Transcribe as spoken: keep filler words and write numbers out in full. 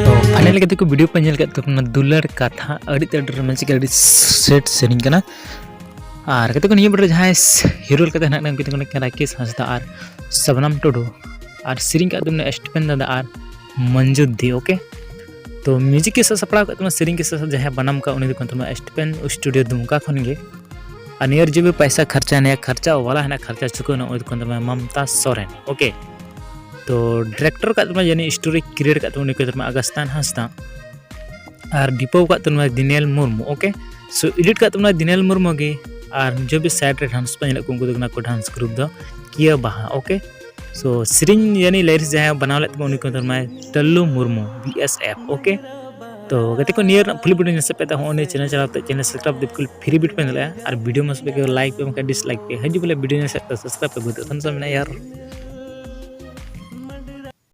ᱛᱚ ᱯᱷᱟᱭᱱᱟᱞ ᱠᱟᱛᱮ ᱠᱚ ᱵᱷᱤᱰᱤᱭᱳ ᱯᱮ ᱧᱮᱞ ᱠᱮᱫ ᱛᱟᱵᱚᱱᱟ ᱫᱩᱞᱟᱹᱲ ᱠᱟᱛᱷᱟ, ᱟᱹᱰᱤ ᱛᱮᱫ ᱟᱹᱰᱤ ᱨᱳᱢᱟᱱᱴᱤᱠ, ᱟᱹᱰᱤ ᱥᱮᱴ ᱥᱮᱨᱮᱧ ᱠᱟᱱᱟ᱾ ᱟᱨ ᱠᱟᱛᱮ ᱠᱚ ᱱᱤᱭᱟᱹ ᱵᱚᱴ ᱨᱮ ᱡᱟᱦᱟᱸᱭ ᱦᱤᱨᱳ ᱞᱮᱠᱟᱛᱮ ᱦᱮᱱᱟᱜ ᱠᱤᱱᱟ ᱩᱱᱠᱤᱱ ᱫᱚ ᱠᱟᱱᱟ ᱠᱤᱱ ᱨᱟᱠᱮᱥ ᱦᱟᱸᱥᱫᱟ ᱟᱨ ᱥᱟᱵᱱᱟᱢ ᱴᱩᱰᱩ, ᱟᱨ ᱥᱮᱨᱮᱧ ᱠᱟᱜ ᱫᱚ ᱢᱮᱱᱟᱜᱼᱟ ᱥᱴᱤᱯᱮᱱ ᱫᱟᱫᱟ ᱟᱨ ᱢᱚᱧᱡᱩ ᱫᱤ᱾ ᱳᱠᱮ, ᱛᱚ ᱢᱤᱭᱩᱡᱤᱠ ᱠᱮ ᱥᱟᱡ ᱥᱟᱯᱲᱟᱣ ᱠᱟᱜ ᱛᱟᱵᱚᱱᱟ, ᱥᱮᱨᱮᱧ ᱠᱮ ᱥᱟᱡ ᱥᱟᱯᱲᱟᱣ ᱡᱟᱦᱟᱸᱭ ᱵᱟᱱᱟᱢ ᱠᱟᱜ ᱩᱱᱤ ᱫᱚ ᱠᱟᱱ ᱛᱟᱵᱚᱱᱟ ᱥᱴᱤᱯᱮᱱ ᱥᱴᱩᱰᱤᱭᱳ ᱫᱩᱢᱠᱟ ᱠᱷᱚᱱ ᱜᱮ᱾ ᱟᱨ ᱱᱤᱭᱟᱹ ᱡᱩᱫᱤ ᱯᱚᱭᱥᱟ ᱠᱷᱚᱨᱪᱟ ᱱᱤᱭᱟᱹ ᱠᱷᱚᱨᱪᱟ ᱪᱩᱠᱟᱹᱣ ᱱᱟ ᱩᱱᱤ ᱫᱚ ᱠᱟᱱ ᱛᱟᱵᱚᱱᱟ ᱢᱚᱢᱛᱟ ᱥᱚᱨᱮᱱ᱾ ᱳᱠᱮ, ᱛᱚ ᱰᱤᱨᱮᱠᱴᱚᱨ ᱠᱟᱜ ᱛᱟᱵᱚᱱᱟ ᱡᱟᱹᱱᱤᱡ ᱥᱴᱳᱨᱤ ᱠᱨᱤᱭᱮᱴ ᱠᱟᱜ ᱛᱟᱵᱚᱱᱟ ᱩᱱᱤ ᱠᱟᱱ ᱛᱟᱵᱚᱱᱟ ᱟᱜᱟᱥᱛᱟᱱ ᱦᱟᱸᱥᱫᱟ᱾ ᱟᱨ ᱰᱤᱯᱳ ᱠᱟᱜ ᱛᱟᱵᱚᱱᱟ ᱫᱤᱱᱮᱞ ᱢᱩᱨᱢᱩ᱾ ᱳᱠᱮ, ᱥᱳ ᱮᱰᱤᱴ ᱠᱟᱜ ᱛᱟᱵᱚᱱᱟ ᱫᱤᱱᱮᱞ ᱢᱩᱨᱢᱩ ᱜᱮ᱾ ᱟᱨ ᱡᱚ ᱵᱤ ᱥᱟᱭᱤᱰ ᱨᱮ ᱰᱟᱱᱥ ᱯᱮ ᱧᱮᱞᱮᱫ ᱠᱚ ᱩᱱᱠᱩ ᱫᱚ ᱠᱟᱱᱟ ᱠᱚ ᱰᱟᱱᱥ ᱜᱨᱩᱯ ᱫᱚ ᱠᱤᱭᱟ ᱵᱟᱦᱟ᱾ ᱳᱠᱮ, ᱥᱳ ᱥᱮᱨᱮᱧ ᱡᱟᱹᱱᱤᱡ ᱞᱟᱭᱨᱤᱠᱥ ᱡᱟᱦᱟᱸᱭ ᱵᱮᱱᱟᱣ ᱞᱮᱫ ᱛᱟᱵᱚᱱᱟ ᱩᱱᱤ ᱠᱚ ᱢᱮᱛᱟᱭ Tallu Murmu B S F. Okay, ᱛᱚ ᱜᱟᱛᱮ ᱠᱚ ᱱᱤᱭᱟᱹ ᱨᱮᱱᱟᱜ ᱯᱷᱩᱞ ᱵᱷᱤᱰᱤᱭᱳ ᱧᱮᱞ ᱥᱮᱫ ᱯᱮ ᱛᱟᱦᱚᱸ ᱱᱤᱭᱟᱹ ᱪᱮᱱᱮᱞ ᱪᱟᱞᱟᱣ ᱠᱟᱛᱮ ᱪᱮᱱᱮᱞ ᱥᱟᱵᱥᱠᱨᱟᱭᱤᱵ ᱵᱤᱞᱠᱩᱞ ᱯᱷᱨᱤ ᱵᱤᱴ ᱯᱮ ᱧᱮᱞᱮᱜᱼᱟ᱾ ᱟᱨ ᱵᱷᱤᱰᱤᱭᱳ ᱢᱚᱡᱽ ᱯᱮ ᱞᱟᱭᱤᱠ ᱯᱮ, ᱵᱟᱝᱠᱷᱟᱱ ᱰᱤᱥᱞᱟᱭᱤᱠ ᱯᱮ᱾ ᱦᱤᱡᱩᱜ ᱵᱚᱞᱮ ᱵᱷᱤᱰᱤᱭᱳ ᱧᱮᱞ ᱥᱮᱫ ᱛᱮ ᱥᱟᱵᱥᱠᱨᱟᱭᱤᱵ ᱯᱮ ᱵᱩᱡᱷᱟᱹᱜ ᱠᱷᱟᱱ ᱥᱟᱢᱱᱮ ᱭᱟᱨ᱾